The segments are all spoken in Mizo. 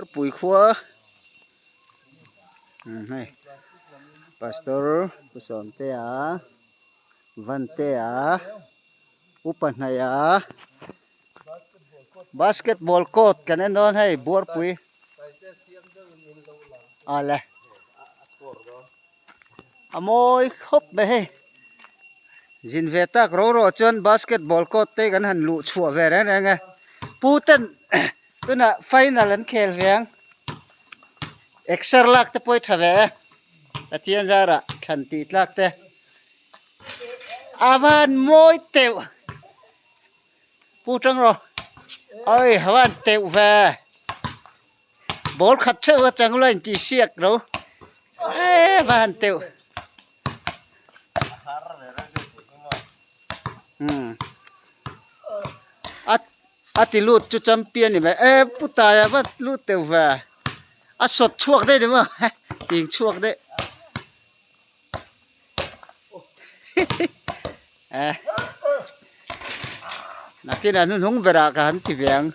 Pui khua hei pastor Pu Sawmtea Vantea Upa Hnaiha basketball court kan en dawn hei buarpui awle a mawi khawp mai hei zin ve tak ro ro chuan basketball court te kan han luh chhuah ve reng reng e pu ten Tunah final an khel ve ang. Exer lak te pawh i tha ve e. Pathian zarah thlan tih tlak te. A van mawi teuh. Pu tang rawh. Oi a van teuh ve. Ball khat theuh a chang la intih siak lo. E van teuh. Hmm. A A ti lut chu champion ni mai e pu taia vat lut teuh ve a sawt chhuak daih ni maw ting chhuak daih eh nakinah hnuhnung berah ka han ti ve ang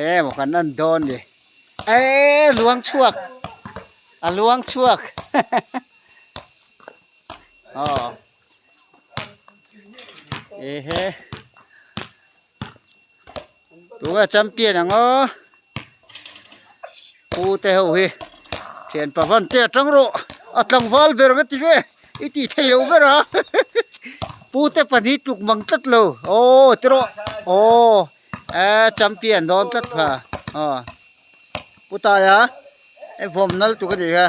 e maw kan en dawn ni e luang chhuak a luang chhuak aw. Ehe tunga champion ang aw pu te ho hi thian pavan te atang rawh a tlangval ber nga ti nge i tih thei lo ber a pu te pahnih tluk mang tlat lo aw ti rawh aw e champion dawn tlat kha aw pu taia e vawm nal tuk a ni kha.